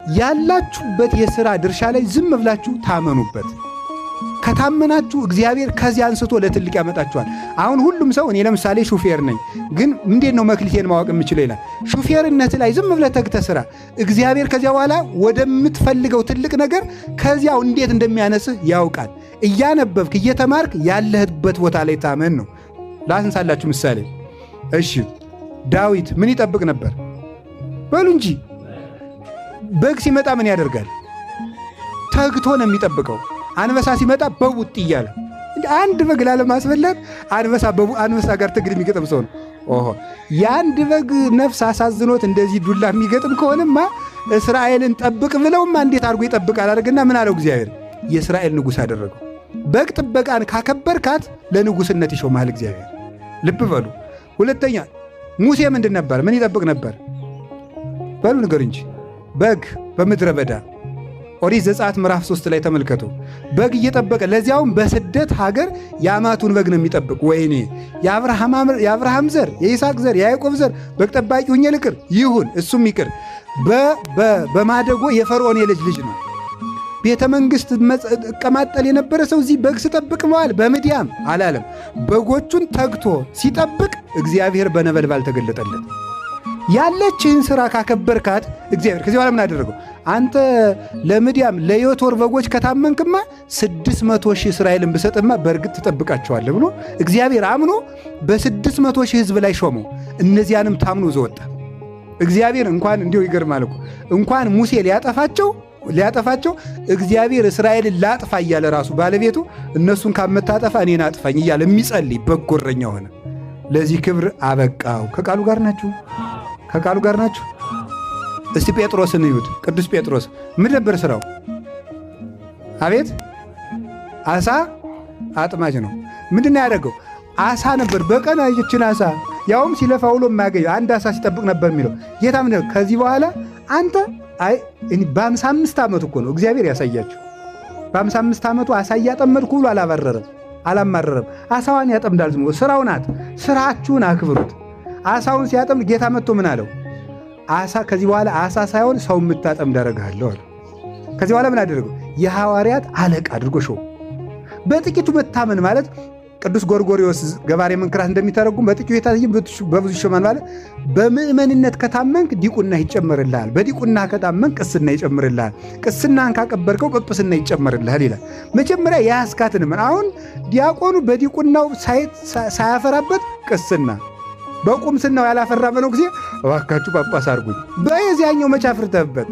ያላችሁበት የሥራ ድርሻ ላይ ዝም ብላችሁ ታመኑበት። ከታመናችሁ እግዚአብሔር ከዚያ አንስቶ ለትልቅ ያመጣችኋል። አሁን ሁሉም ሰው እኔ ለምሳሌ ሹፌር ነኝ፣ ግን እንዴት ነው መክሊቴን ማወቅ የምችለው ይላል። ሹፌርነት ላይ ዝም ብለህ ተግተህ ስራ። እግዚአብሔር ከዚያ በኋላ ወደምትፈልገው ትልቅ ነገር ከዚያው እንዴት እንደሚያነስህ ያውቃል። እያነበብክ እየተማርክ ያለህበት ቦታ ላይ ታመን ነው። ላንሳላችሁ ምሳሌ። እሺ ዳዊት ምን ይጠብቅ ነበር? በሉ እንጂ በግ ሲመጣ ምን ያደርጋል? ተግቶ ነው የሚጠብቀው። አንበሳ ሲመጣ በቡጥ እያለ አንድ በግ ላለማስበላት አንበሳ ጋር ትግል የሚገጥም ሰው ነው። ኦሆ የአንድ በግ ነፍስ አሳዝኖት እንደዚህ ዱላ የሚገጥም ከሆነማ እስራኤልን ጠብቅ ብለውማ እንዴት አድርጎ ይጠብቃል? አድርግና ምን አለው እግዚአብሔር? የእስራኤል ንጉሥ አደረገው። በግ ጥበቃን ካከበርካት ለንጉሥነት ይሾምሃል እግዚአብሔር። ልብ በሉ። ሁለተኛ ሙሴ ምንድን ነበር? ምን ይጠብቅ ነበር? በሉ ንገሩ እንጂ። በግ በምድረ በዳ ኦሪት ዘጸአት ምዕራፍ 3 ላይ ተመልከቱ። በግ እየጠበቀ ለዚያውም በስደት ሀገር የአማቱን በግ ነው የሚጠብቅ። ወይኔ የአብርሃም ዘር፣ የይስሐቅ ዘር፣ የያዕቆብ ዘር በግ ጠባቂ ሁኜ ልቅር? ይሁን እሱም ይቅር። በማደጎ የፈርዖን የልጅ ልጅ ነው። ቤተ መንግሥት እቀማጠል የነበረ ሰው እዚህ በግ ስጠብቅ መዋል በምድያም አላለም። በጎቹን ተግቶ ሲጠብቅ እግዚአብሔር በነበልባል ተገለጠለት። ያለችህን ስራ ካከበርካት እግዚአብሔር ከዚህ በኋላ ምን አደረገው? አንተ ለምድያም ለዮቶር በጎች ከታመንክማ 600,000 እስራኤልን ብሰጥማ በእርግጥ ትጠብቃቸዋለህ ብሎ እግዚአብሔር አምኖ በ600,000 ሕዝብ ላይ ሾመው። እነዚያንም ታምኖ ዘወጣ። እግዚአብሔር እንኳን እንዲሁ ይገርማል እኮ እንኳን ሙሴ ሊያጠፋቸው እግዚአብሔር እስራኤልን ላጥፋ እያለ ራሱ ባለቤቱ እነሱን ካመታጠፋ እኔን አጥፋኝ እያለ የሚጸልይ በጎ እረኛ ሆነ። ለዚህ ክብር አበቃው። ከቃሉ ጋር ናችሁ? ከቃሉ ጋር ናችሁ? እስቲ ጴጥሮስን እዩት። ቅዱስ ጴጥሮስ ምን ነበር ስራው? አቤት አሳ አጥማጅ ነው። ምንድን ነው ያደረገው? አሳ ነበር። በቀን ይችን አሳ ያውም ሲለፋ ውሎ የማያገኘው አንድ አሳ ሲጠብቅ ነበር የሚለው ጌታ ምን ከዚህ በኋላ አንተ አይ በ55 ዓመቱ እኮ ነው እግዚአብሔር ያሳያችሁ። በ55 ዓመቱ አሳ እያጠመድኩ ብሎ አላባረረም፣ አላማረረም። አሳዋን ያጠምዳል። ዝም ብሎ ስራው ናት። ስራችሁን አክብሩት። አሳውን ሲያጠምድ ጌታ መጥቶ ምን አለው? አሳ ከዚህ በኋላ አሳ ሳይሆን ሰው የምታጠምድ አደርግሃለሁ አለ። ከዚህ በኋላ ምን አደረገው? የሐዋርያት አለቃ አድርጎ ሾመው። በጥቂቱ መታመን ማለት ቅዱስ ጎርጎርዮስ ገባሬ መንክራት እንደሚተረጉም በጥቂቱ የታየ በብዙ ይሾማል ማለት በምእመንነት ከታመንክ ዲቁና ይጨመርልሃል፣ በዲቁና ከታመንክ ቅስና ይጨምርልሃል፣ ቅስናን ካቀበርከው ጵጵስና ይጨመርልሃል ይላል። መጀመሪያ የያዝካትን እመን። አሁን ዲያቆኑ በዲቁናው ሳያፈራበት ቅስና በቁምስናው ያላፈራ በነው ጊዜ እባካችሁ ጳጳስ አድርጉኝ በየዚያኛው መቼ አፍርተህበት